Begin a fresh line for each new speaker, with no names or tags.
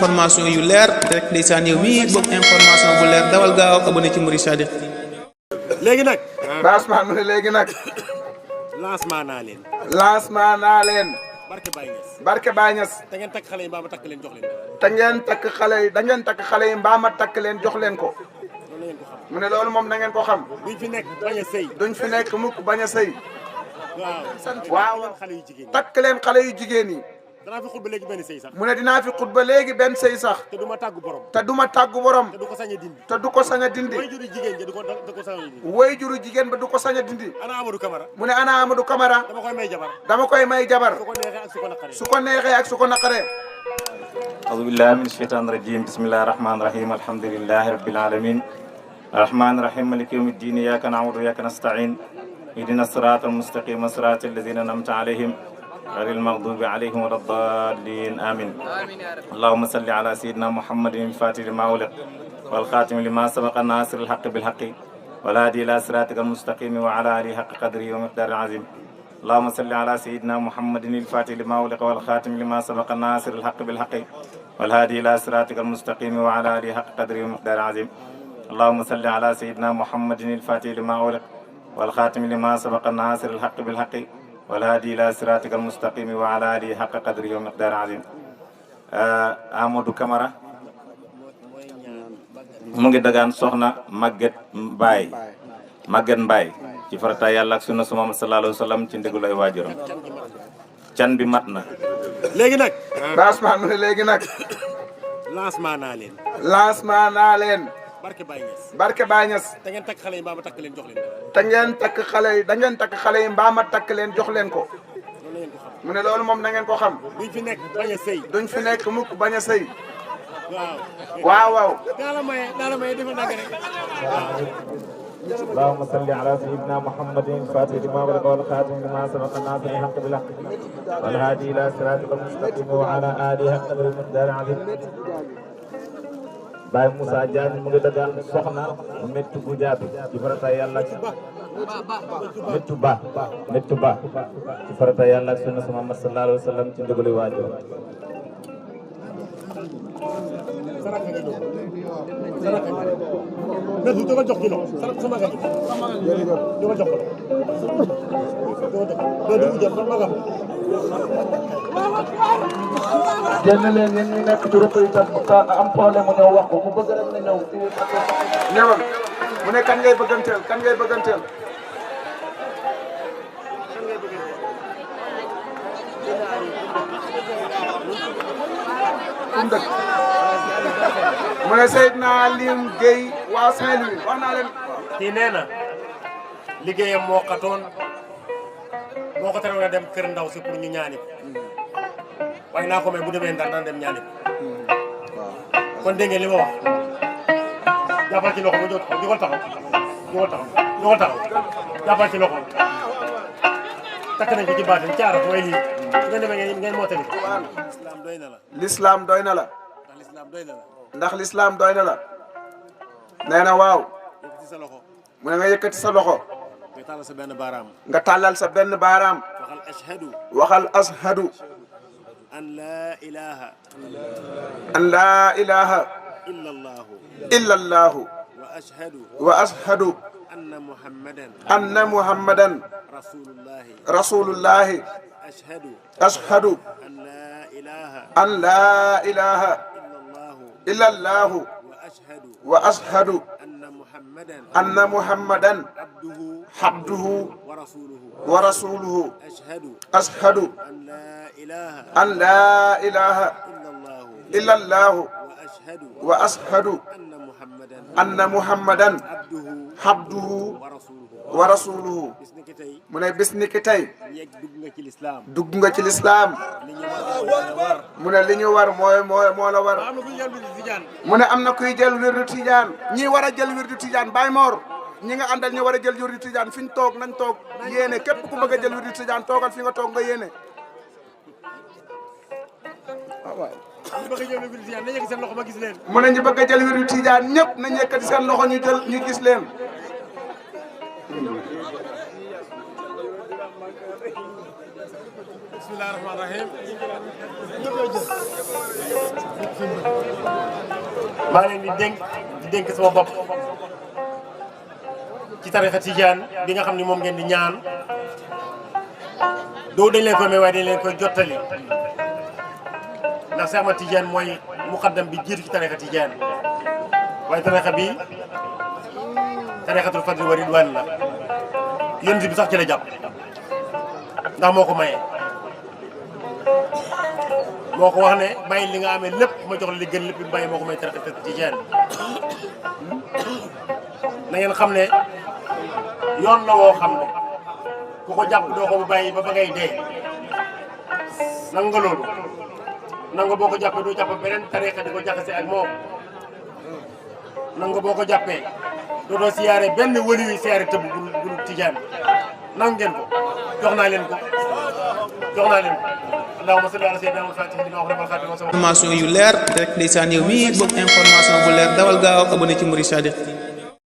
information yu leer rek ndeysaan yow mii bëgg information bu leer dawal gaaw abonné ci Mouride Sadiq.
léegi nag.
lancement mu ne léegi nag.
lancement naa leen.
lancement naa leen.
barke Baye Niass.
barke Baye Niass.
te ngeen takk xale yi mbaa ma takk leen jox leen.
te ngeen takk xale yi da ngeen takk xale yi mbaa ma takk leen jox leen ko.
loolu ngeen ko xam.
mu ne loolu moom na ngeen ko xam.
duñ fi nekk bañ a sëy.
duñ fi nekk mukk bañ a sëy.
waaw xale yu jigéen ñi.
takk leen xale yu jigéen yi.
danaa fi xutba léegi benn sëy sax.
mu ne dinaa fi xutba léegi benn sëy sax.
te du ma tàggu borom.
te du ma tàggu borom.
te du ko sañ a dindi.
te du ko sañ a dindi.
way juru jigéen ja du ko sañ a dindi.
way juru jigéen ba du ko sañ a dindi.
ana Amadou Camara.
mu ne ana Amadou Camara.
dama koy may jabar.
dama koy may jabar.
su ko neexee ak su ko naqaree.
su ko neexee ak su ko naqaree.
أعوذ بالله من الشيطان الرجيم بسم الله الرحمن الرحيم الحمد لله رب العالمين الرحمن الرحيم مالك يوم الدين إياك نعبد وإياك نستعين اهدنا الصراط المستقيم صراط الذين أنعمت عليهم غير المغضوب عليهم ولا الضالين آمين اللهم صل على سيدنا محمد الفاتح لما أغلق والخاتم لما سبق الناصر الحق بالحق والهادي إلى صراطك المستقيم وعلى آله حق قدره ومقدار العظيم اللهم صل على سيدنا محمد الفاتح لما أغلق والخاتم لما سبق الناصر الحق بالحق والهادي إلى صراطك المستقيم وعلى آله حق قدره ومقدار العظيم اللهم صل على سيدنا محمد الفاتح لما أغلق والخاتم لما سبق الناصر الحق بالحق والهادي إلى صراطك المستقيم وعلى آله حق قدره ومقدار العظيم Amadou Camara mu ngi dagaan soxna Maguette Mbaye ci farata yàlla ak sunna su Muhammad sallallahu alayhi wa sallam ci ndigalu ay waajuram can bi mat na.
léegi nag.
lancement mu ne léegi nag.
lancement naa leen.
lancement naa leen.
barke Baye Niass.
barke Baye Niass.
te ngeen takk xale yi mbaa ma takk leen jox leen.
te ngeen takk xale yi da ngeen takk xale yi mbaa ma takk leen jox leen ko.
loolu ngeen ko xam.
mu ne loolu moom na ngeen ko xam.
duñ fi nekk bañ a sëy.
duñ fi nekk mukk bañ a sëy.
waaw.
waaw.
daa la maye defal dàgg rek.
اللهم صل على سيدنا محمد الفاتح لما أغلق والخاتم لما سبق الناصر الحق بالحق والهادي إلى صراطك المستقيم وعلى آله حق قدره ومقداره العظيم Baye Moussa Diagne mu ngi dagaan soxna Méttu bu Jaabi ci farata yàlla Méttu Ba ci farata yàlla ak sunna Muhammad sallallahu alayhi wa sallam ci ndigalu waajur
mais du dama jox kilo sama gars yi dama jox ko
génn leen yéen ñi nekk ci ruq yi tam am problème mu ñëw wax ko mu bëgg rek na ñëw
ñëwal mu ne kan ngay bëgganteel kan ngay bëgganteel. mu ne Seydina Alioune Guèye waa Saint-Louis wax naa leen.
kii nee na liggéeyam moo xatoon moo ko terewoon a dem kër ndaw si pour ñu ñaani ko waaye naa ko may bu demee Ndar dana dem ñaani ko kon dégg ngeen li ma wax jàppal ci loxo ba jógal taxaw jàppal ci loxo takk nañ ko ci baatin caara mooy lii su ngeen demee ngeen mottali ko. l'islam doy na la.
l'islam doy na la.
ndax l'islam doy na la.
ndax l'islam doy na la. nee na waaw.
yëkkati sa loxo.
mu ne nga yëkkati sa loxo.
nga tàllal sa benn baaraam.
nga tàllal sa benn baaraam.
waxal ashhadu.
waxal ashhadu.
an laa ilaha.
an laa ilaha.
illallahu.
illallahu.
wa ashhadu.
wa ashhadu.
anna muhammadan.
anna muhammadan.
rasulullahi.
rasulullahi.
ashhadu.
ashhadu.
an laa ilaha.
an laa ilaha.
illallahu.
illallahu.
wa ashhadu.
wa ashhadu.
anna muhammadan.
anna muhammadan.
abduhu.
abduhu.
wa rasuluhu.
wa rasuluhu.
ashhadu.
ashhadu.
an laa ilaha.
an laa ilaha.
illallahu.
illallahu.
wa ashhadu.
wa ashhadu.
anna muhammadan.
anna muhammadan.
abduhu.
abduhu.
wa rasuluhu.
wa rasuluhu.
bis ni ki tey.
mu ne bis ni ki tey.
yegg dugg nga ci lislaam.
dugg nga ci lislaam.
li ñu war.
mu ne li ñu war moo la war.
am na ku ñu jël wirdu tijaan.
mu ne am na kuy jël wirdu tijaan. ñi war a jël wirdu tijaan Baye Mor ñi nga àndal ñu war a jël wirdu tijaan fi ñu toog nañ toog yéene képp ku bëgg a jël wirdu tijaan toogal fi nga toog nga yéene.
ñu bëgg a jël wirdu tijaan nañ yëkkati seen loxo ma gis leen.
mu ne ñu bëgg a jël wirdu tijaan ñëpp nañ yëkkati seen loxo ñu gis leen.
bismillahi rahmaani rahim. maa leen di dénk sama bopp ci tarixa tijaan bi nga xam ni moom ngeen di ñaan doo dañ leen koy may waaye dañ leen koy jottali ndax Cheikh Ahmad Tijaan mooy muqaddam bi jiitu ci tarixa tijaan waaye tarixa bi tarixatul fadli wa ridwaan la yonent bi sax ci la jàpp ndax moo ko maye moo ko wax ne bàyyi li nga amee lépp ma jox la li gën lépp bi bàyyi moo ko may tarixa tijaan na ngeen xam ne yoon la woo xam ne ku ko jàpp doo ko bu bàyyi ba ngay dee nangu nga loolu nangu boo ko jàppee doo jàpp beneen tarixa di ko jaxase ak moom nangu boo ko jàppee dootoo siyaare benn wëli yu siyaare tëbb bul tijaan nangu ngeen ko jox naa leen ko allahumma salli ala sayyidina Muhammad lima wax defal xaati
information yu leer rek ndeysaan yow mii bëgg information bu leer dawal gaaw abonné ci Mouride Sadiq